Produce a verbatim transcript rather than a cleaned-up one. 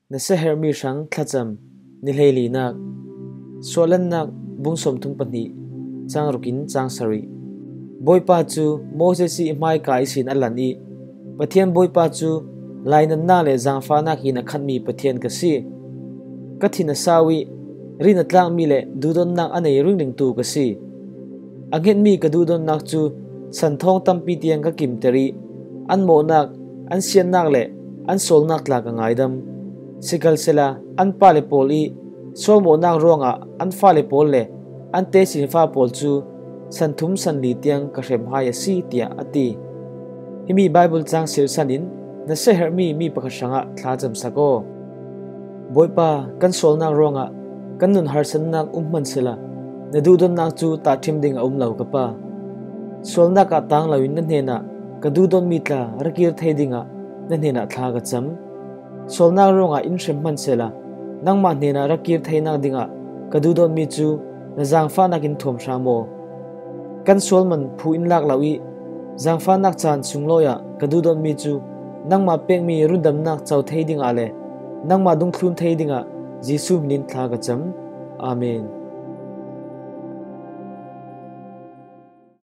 Na siaherhmi hrang thlacam. Ni hleilinak. Suahlannak bung sawmthum pahnih, cang rukin cang sarih. Bawipa cu Moses ih hmaika ihsin a lan ih, Pathian Bawipa cu lainatnak le zaangfahnak in a khatmi Pathian ka si. Ka thin a sau ih, rin a tlakmi le duhdonnak a nei ringringtu ka si. A hngetmi ka duhdonnak cu santhawng tampi tiang ka kimter ih, an mawhnak, an siatnak le an sualnak tla ka ngaidam. Sikhalsehla an pale pawl ih sualmawhnak ruangah an fale pawl le an tesinfa pawl cu santhum sanli tiang ka hrem hai a si, tiah a ti. Himi Baibal cang sirsan in na siaherhmi mi pakhat hrangah thlacamsak aw. Bawipa, kan sualnak ruangah kan nun harsatnak um hmansehla, na duhdonnak cu tahṭhim ding a um lo, ka Pa. Sualnak ah tang loin na hnenah ka duhdonmi tla ra kir thei dingah na hnenah thla ka cam. Sualnak ruangah in hrem hmansehla, nangmah hnenah ra kir theinak dingah ka duhdonmi cu na zaangfahnak in thuam hram aw. Kan sual man phu in lak lo ih, zaangfahnak caan sunglawi ah ka duhdonmi cu nangmah pekmi rundamnak co thei dingah le nangmah dungthlun thei dingah Jesuh hmin in thla ka cam. Amen.